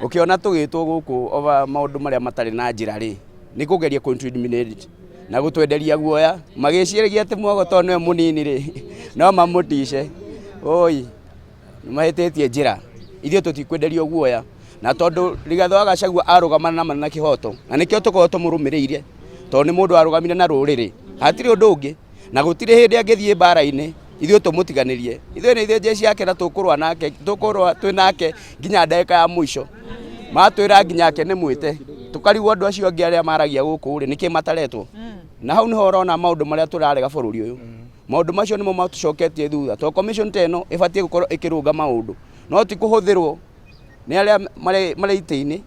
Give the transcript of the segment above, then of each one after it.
Ũkĩona tũgĩtwo gũkũ over maũndũ marĩa matarĩ na njĩra rĩ, nĩ kũgeria kũ intimidate na gũtwenderia guoya magĩciragia atĩ Mwago tondũ nĩwe mũnini rĩ, no mamũtice. Oi, nĩ mahĩtĩtie njĩra. Ithuĩ tũtikwenderio guoya na tondũ Rigathĩ wa Gachagua arũgama na ma na kĩhoto, na nĩkĩo tũkoragwo tũmũrũmĩrĩire, tondũ nĩ mũndũ warũgamire na rũrĩrĩ, hatirĩ ũndũ ũngĩ, na gũtirĩ hĩndĩ angĩthiĩ mbara-inĩ ithuĩ tũmũtiganĩrie. Ithuĩ nĩ ithuĩ jeshi yake na tũkũrũa nake, tũkũrũa twĩ nake nginya ndagĩka ya mũico. Matwĩra nginya ake nĩ mwĩte, tũkarigwo andũ acio angĩ arĩa maragia gũkũ rĩ, nĩkĩ mataretwo? Na hau nĩho ũrona maũndũ marĩa tũrarega bũrũri ũyũ. Maũndũ macio nĩmo matũcoketie thutha, tondũ commission ta ĩno ĩbatiĩ gũkorwo ĩkĩrũnga maũndũ, no ti kũhũthĩrwo nĩ arĩa marĩ itĩ-inĩ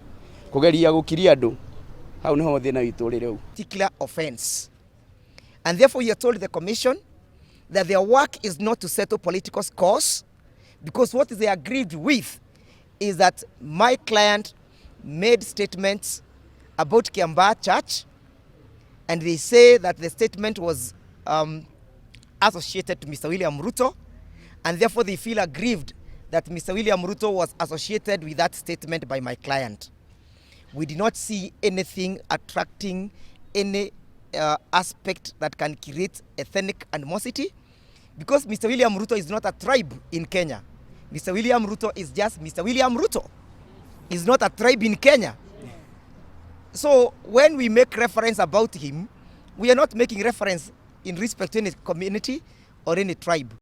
kũgeria gũkiria andũ. Hau nĩho thĩna witũ ũrĩ rĩu. Particular offense. And therefore, we are told the commission that their work is not to settle political scores, because what they agreed with is that my client made statements about Kiambaa Church, and they say that the statement was associated to Mr. William Ruto, and therefore they feel aggrieved that Mr. William Ruto was associated with that statement by my client. We did not see anything attracting any aspect that can create ethnic animosity, because Mr. William Ruto is not a tribe in Kenya. Mr. William Ruto is just Mr. William Ruto. He's not a tribe in Kenya. So when we make reference about him, we are not making reference in respect to any community or any tribe.